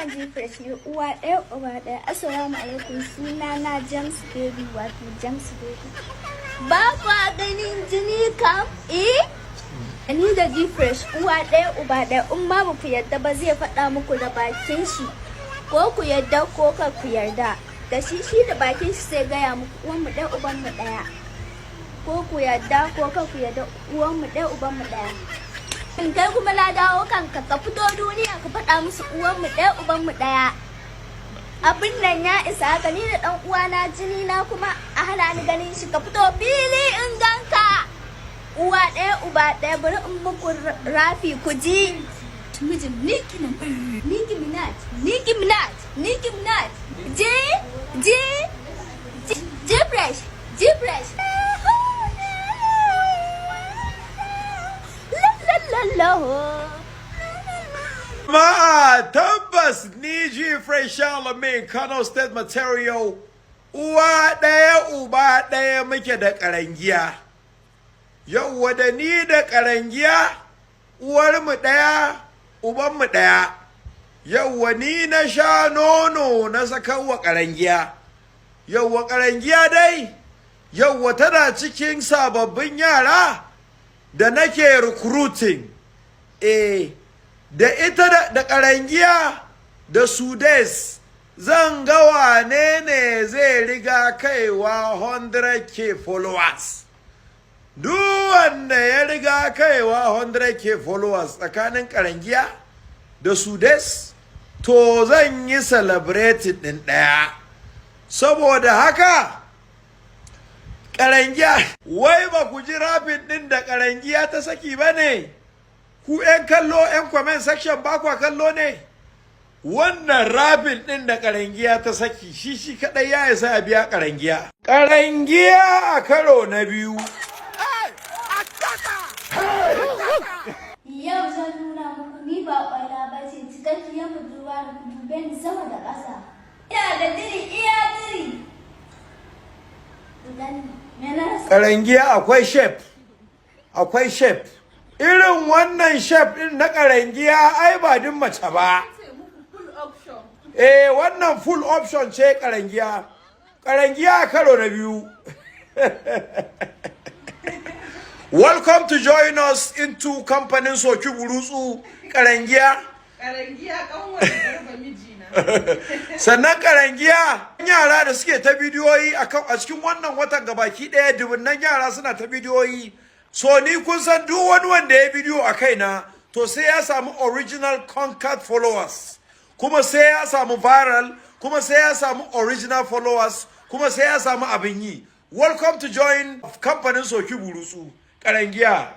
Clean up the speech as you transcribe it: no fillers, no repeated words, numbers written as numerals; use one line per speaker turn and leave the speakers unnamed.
Kanwan G-Fresh ne, uwa ɗaya uba ɗaya. Assalamu alaikum, suna na James Baby, wato James Baby. Ba kwa ganin jini kam? Eh? Ni da G-Fresh uwa ɗaya uba ɗaya, in ma ba ku yarda ba, zai faɗa muku da bakin shi. Ko ku yarda ko kar ku yarda. Da shi shi da bakin shi sai gaya muku, uwan mu ɗaya uban mu ɗaya. Ko ku yarda ko kar ku yarda, uwan mu ɗaya uban mu ɗaya. In kai kuma na dawo kanka, ka fito duniya ka faɗa musu uwan mu ɗaya uban mu ɗaya. Abin nan ya isa haka, ni da ɗan uwana jini na kuma a hana ni ganin shi. Ka fito fili in ganka. Uwa ɗaya uba ɗaya, bari in muku rapping ku ji. Mijin Nicki, Nicki Minaj, Nicki Minaj, Nicki Minaj, J J J Fresh, G Fresh. La la la la.
Jama'a, tabbas ni G Fresh Charlemagne, Kano State Material, uwa ɗaya uba ɗaya muke da ƙarangiya. Yauwa, da ni da ƙarangiya uwarmu ɗaya ubanmu ɗaya. Yauwa, ni na sha nono na sakawa ƙarangiya. Yauwa, ƙarangiya dai, yauwa, tana cikin sababbin yara da nake recruiting. Eh, da ita da ƙarangiya da Sudes, zan ga wane ne zai riga kaiwa 100K followers. Duk wanda ya riga kaiwa 100K followers tsakanin ƙarangiya da Sudes, to zan yi celebrating ɗin ɗaya. Saboda haka, ƙarangiya, wai ba ku ji rapping ɗin da ƙarangiya ta saki ba ne? Ku 'yan kallo, 'yan comment section, ba kwa kallo ne? Wannan rapping ɗin da ƙarangiya ta saki, shi shi kaɗai ya isa a biya ƙarangiya. Ƙarangiya a karo na biyu.
Yau zan nuna muku ni ba ƙwaila ba ce, cikakkiyar budurwa da ku dube ni sama da ƙasa. Ina da diri, iya diri. Ku gani, me na rasa?
Ƙarangiya akwai shape, akwai shape. Irin wannan shape ɗin na ƙarangiya ai ba din mace ba. Eh, wannan full option ce ƙarangiya. Ƙarangiya a karo na biyu. Welcome to join us into kamfanin Soki Burutsu, Ƙarangiya.
Karangiya kanwar Garba mijina.
Sannan Karangiya, yara da suke ta bidiyoyi a cikin wannan watan gabaki ɗaya, dubunnan yara suna ta bidiyoyi. So ni kun san duk wani wanda ya bidiyo a kaina, to sai ya samu original conquered followers, kuma sai ya samu viral, kuma sai ya samu original followers, kuma sai ya samu abin yi. Welcome to join kamfanin Soki Burutsu, Karangiya.